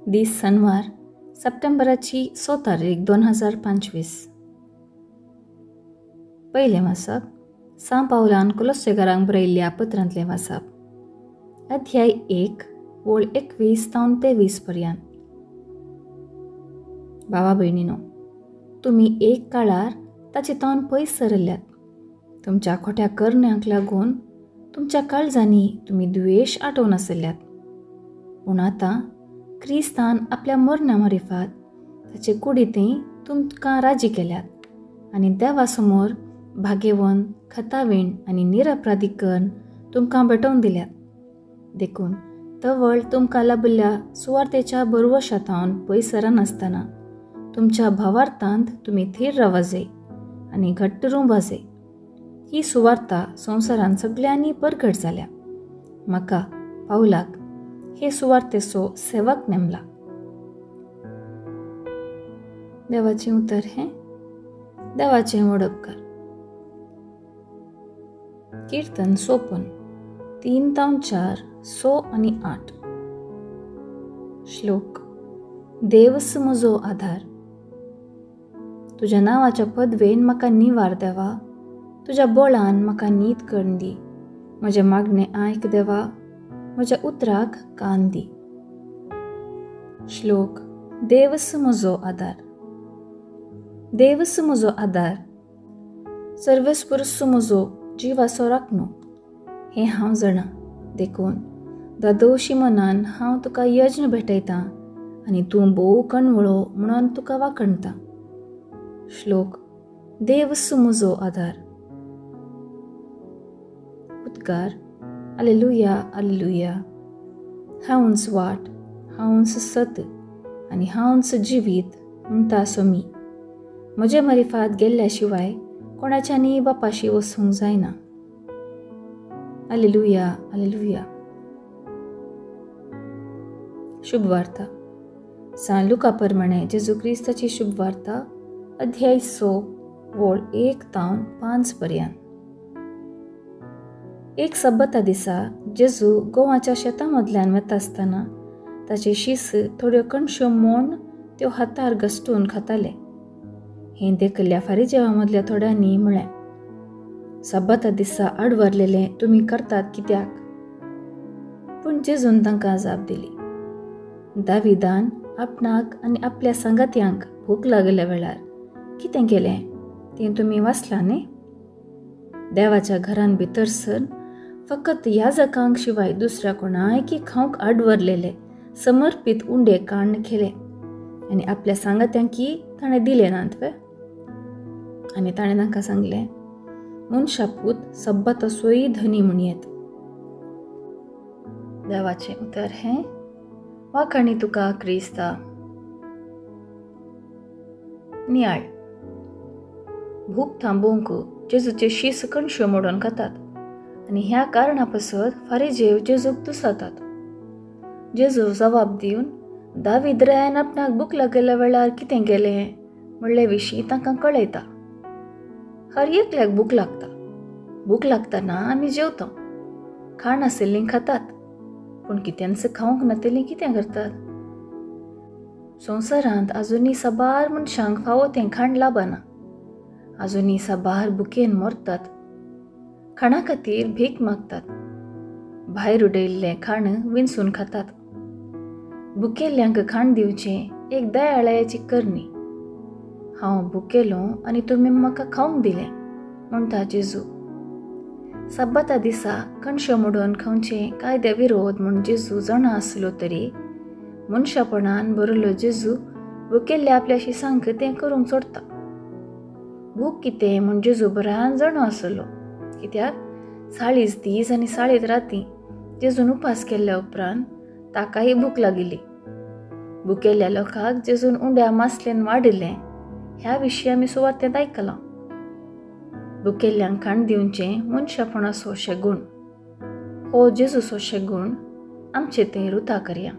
दीस सनवार सप्टेंबराची 6 तारीख 2025. पयलें वाचप सां पावलान कोलोस्सेकारांक बरयल्ल्या पत्रांतलें वाचप, अध्याय 1 ओळ 21 तावन 23 पर्यंत. भावा भयणीनो, तुमी एक काळार ताचे तावन पयस सरल्यात. तुमच्या खोट्या करण्यांक लागून तुमच्या काळजांनी तुमी द्वेश आटोवन आसल्यात. पूण आतां क्रिस्तान आपल्या मरणा मारिफात ताचे कुडींतय तुमकां राजी केल्यात आनी देवा समोर भाग्यवंत, खतावीण आनी निरपराधी करून तुमकां भेटोवन दिल्यात. देखून तवळ तुमकां लाबिल्ल्या सुवार्तेच्या बरवशा थावन पयस सरनासतना तुमच्या भावार्थांत तुमी थीर रावाजे आनी घट्ट रुंबाजे. ही सुवार्ता संवसारांत सगळ्यांनी परगट जाल्या. म्हाका पावलाक हे सुवार्तेचो सेवक नेमला. देवाचें उतर हें देवाचें वडपकार. कीर्तन 54 3 तावन 4 6 आनी 8. श्लोक: देवस म्हजो आधार. तुज्या नांवाच्या पदवेन म्हाका निवार देवा, तुज्या बळान म्हाका नीत करून दी. म्हजें मागणें आयक देवा, म्हज्या उतराक कान दी. श्लोक: देवस म्हजो आधार. देवस म्हजो आधार, सर्वेस्पुरुस म्हजो जिवाचो राखणो, हें हांव जाणा. देखून दादोशी मनान हांव तुका यज्ञ भेटयतां आनी तूं भोव कणवळो म्हणून तुका वाखणता. श्लोक: देवस म्हजो आधार. उद्गार: आलेलुया, आलेलुया. हांवच वाट, हांवच सत आनी हांवच जिवीत म्हणटा सोमी. म्हजे मरिफात गेल्ल्या शिवाय कोणाच्यानी बापाशी वसूंक जायना. आलेलुया, आलेलुया. शुभवार्ता सां लुका प्रमाणे जेजू क्रिस्ताची शुभवार्ता, अध्याय 6 ओळ 1 तावन 5 पर्यंत. एक सब्बता दिसा जेजू गोवाच्या शेतां मदल्यान वता आसतना ताचे शीस थोड्यो कणश्यो मोण त्यो हातार घसटून खाताले. हें देखिल्ल्या फारीजेवा मदल्या थोड्यांनी म्हळें, सब्बता दिसा आडवरलेलें तुमी करतात कित्याक? पूण जेजून तांकां जाप दिली, दाविदान आपणाक आनी आपल्या सांगात्यांक भूक लागल्या वेळार कितें केलें तें तुमी वाचलां न्ही? देवाच्या घरान भितर सर फकत याजकांक शिवाय दुसऱ्या कोणायकी खावंक आडवरलेले समर्पीत उंडे काण्ण केले आनी आपल्या सांगात्यांकी ताणें दिले नात वे? आनी ताणें तांकां सांगलें, मनशापूत सब्बताचोय धनी म्हूण येत. देवाचें उतर हें वाखाणी तुका क्रिस्ता. नियाळ: भूक थांबोवंक जेजूचे शीस कणश्यो मोडून खातात आनी ह्या कारणा पासत फारीजेव जेजूक दुसातात. जेजू जबाब दिवन दावीद रायान आपणाक भूक लागिल्ल्या वेळार कितें केलें म्हणले विशीं तांकां कळयता. हर एकल्याक भूक लागता. भूक लागतना आमी जेवता, खाण आशिल्लीं खातात, पूण कित्यांच खावंक नातिल्लीं कितें करतात? संवसारांत आजुनूय साबार मनशांक फावो तें खाण लाबना. आजुनूय साबार भुकेन मरतात, खाणा खातीर भीक मागतात, भायर उडयल्लें खाण विंचून खातात. भुकेल्ल्यांक खाण दिवचें एक दयाळायाची करणी. हांव भुकेलो आनी तुमी म्हाका खावंक दिलें म्हणटा जेजू. सब्बता दिसा कणश्यो मोडून खावचें कायद्या विरोध म्हूण जेजू जाणा आसलो तरी मनशापणान बरयल्लो जेजू भुकेल्ल्या आपल्या शिसांक तें करूंक सोडटा. भूक कितें म्हूण जेजू बऱ्यान जाणो आसलो, कित्याक 40 दीस आनी 40 राती जेजून उपास केल्ल्या उपरांत ताकाय भूक लागिल्ली. भुकेल्ल्या लोकांक जेजून उंड्या मासलेन वाडिल्लें ह्या विशीं आमी सुवार्तेंत आयकलां. भुकेल्ल्यांक खाण दिवचें मनशापणाचो शेगूण. हो जेजूचो शेगूण आमचे तें रुता करया.